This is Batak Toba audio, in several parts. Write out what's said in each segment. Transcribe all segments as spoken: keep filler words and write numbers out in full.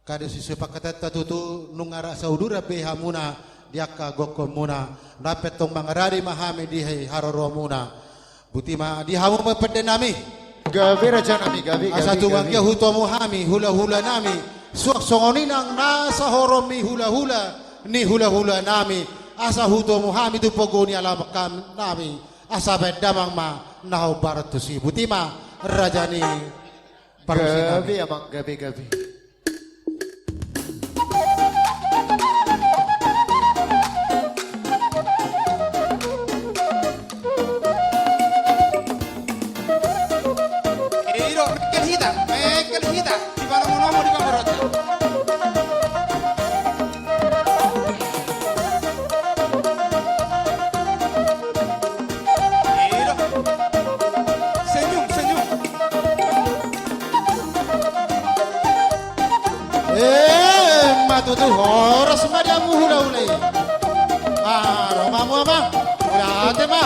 Kade sise pakatenta tutu nunga rasa uduran be hamuna di angka gokhonmuna. Dapot tong mangaradi ma hami di haroromuna. Botima di hamu ma pande nami. Gabe raja nami, gabe, gabe. Asa tulang gabe. Ia hutomu hami, hula-hula nami. Suang songon i nang na sahoron ni hula-hula, ni hula-hula nami. Asa hutomu hami tu pogu ni alaman nami. Asa baen damang ma na hombar tusi. Botima raja ni parusi nami. Gabe amang, gabe, gabe. Ido, mengkel hita, mengkel hita. Di mana mau nomo di kamar hotel. Ido. Senyum, senyum. Eh, ma tutu horas ma di hamu hula-hula i. Ah, ro ma hamu amang. Mauliate ma.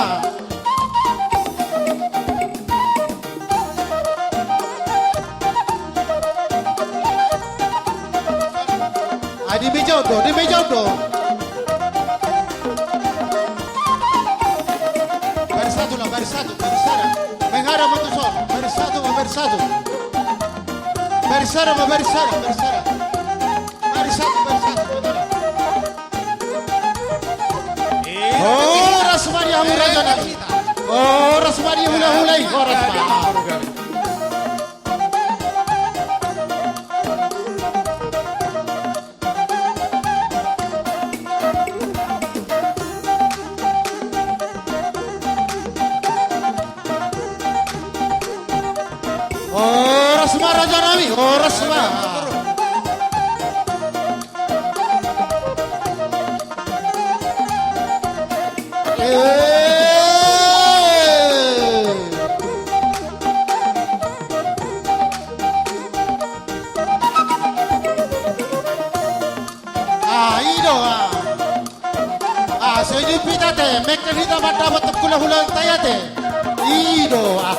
Ah, di meja on do, di meja on do. Baris satu lah, baris satu, baris sada. Menghadap ma tu son, baris satu ma, baris satu. Baris sada ma, baris sada, baris sada. Baris satu, baris satu, baris sada. Horas ma di hamu raja nami. Horas ma di hula-hula i, horas ma. Horas ma raja nami, horas ma. Eh. Ah, i do, ah. Ah, senyum hita ate, mengkel hita mandapot hula-hulanta i ate. I do, ah.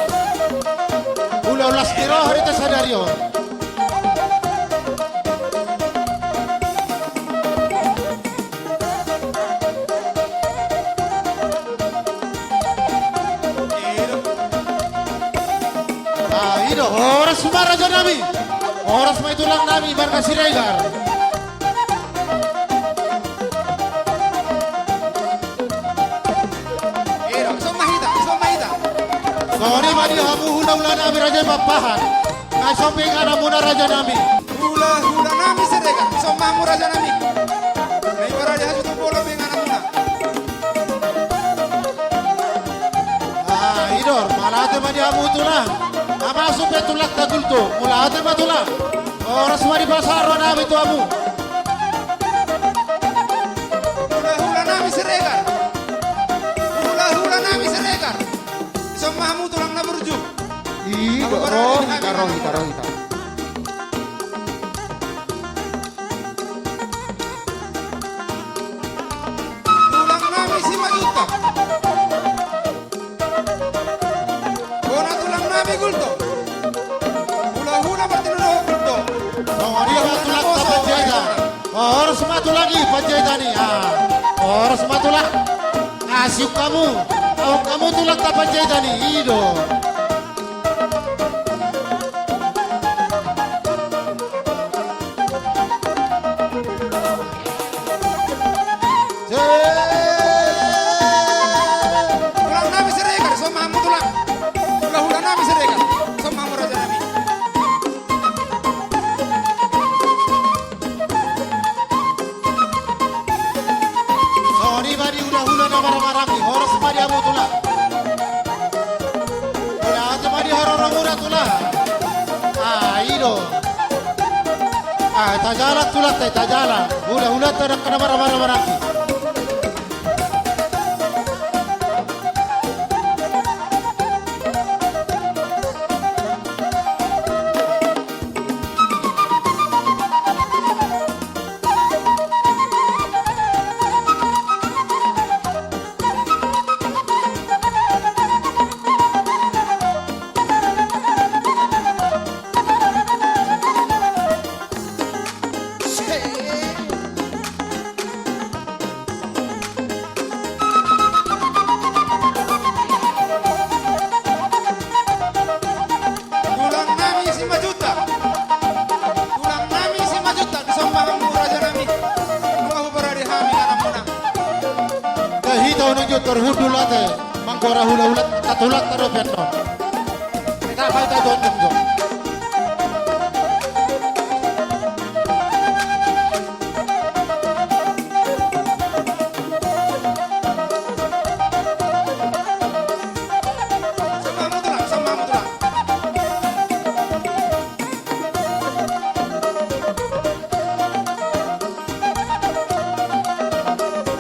Hula-hula sitiro hita sadari on. Ah, i do, horas ma raja nami. Horas ma i tulang nami, marga Siregar. Ira, ison ma hita, ison ma hita. Songon i ma di hamu hula-hula nami raja Pakpahan. Nga ison be ingananmuna raja nami. Hula-hula nami Siregar, ison ma hamu raja nami. Nga iba raja hasutu polo be ingananmuna. Ah, i do, mauliate ma di hamu tulang. Nga masuk be tulangta Gultom. Mauliate ma tulang. Horas ma di pasahat roha nami tu hamu. Hula-hula nami Siregar. Hula-hula nami Siregar. Ison ma hamu tulang na burju. I do, ro hita, ro hita, ro hita. Tulang nami Simanjuntak. Bona tulang nami Gultom. Hula-hula martinodohon Gultom. Songon i ma tulangta Panjaitan. Horas ma tulang i Panjaitan i. Ah. Horas ma tulang. Asi hamu. Au hamu tulangta Panjaitan i. I do. Tulang nami Siregar, ison ma hamu tulang. Hula-hula nami Siregar, ison ma hamu raja nami. Songon i ma di hula-hula na marhahamaranggi, horas ma di hamu tulang. Mauliate ma di haroromuna tulang. Ah, i do. Ah, tajalang tulangta, tajalang. Hula-hulanta dangka na marhahamaranggi. Tulang nami Simanjuntak. Tulang nami Simanjuntak, dison ma hamu raja nami. Nunga huparade hami anakmuna. Te hita unang jo tarhundul ate, manggora hulahula, tatulak taropian non. Kita baik tak gonjong jo.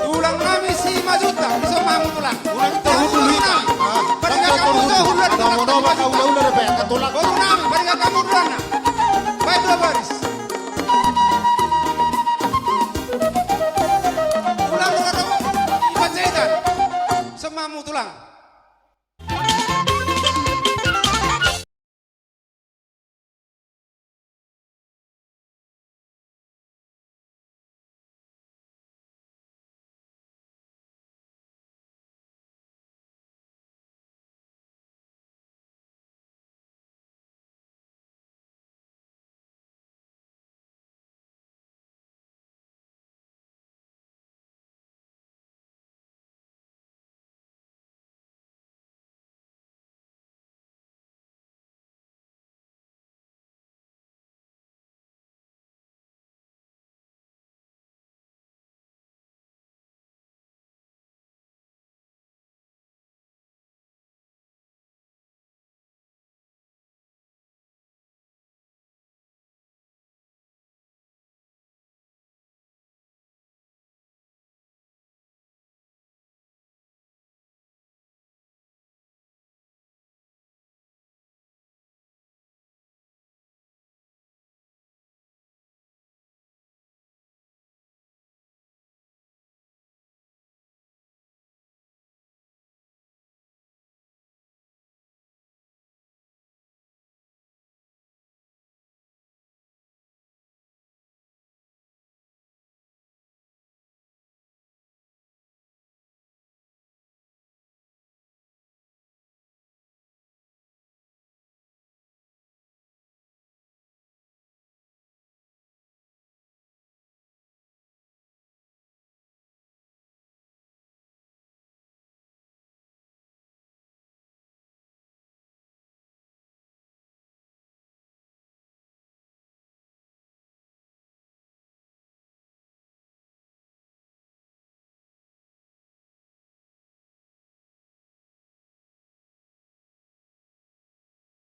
Tulang nami Simanjuntak, dison ma hamu tulang. Unang tarhundul hita. Boru nami, paringkat hamu tulang. Boru nami, paringkat hamu tulang. Baen dua baris.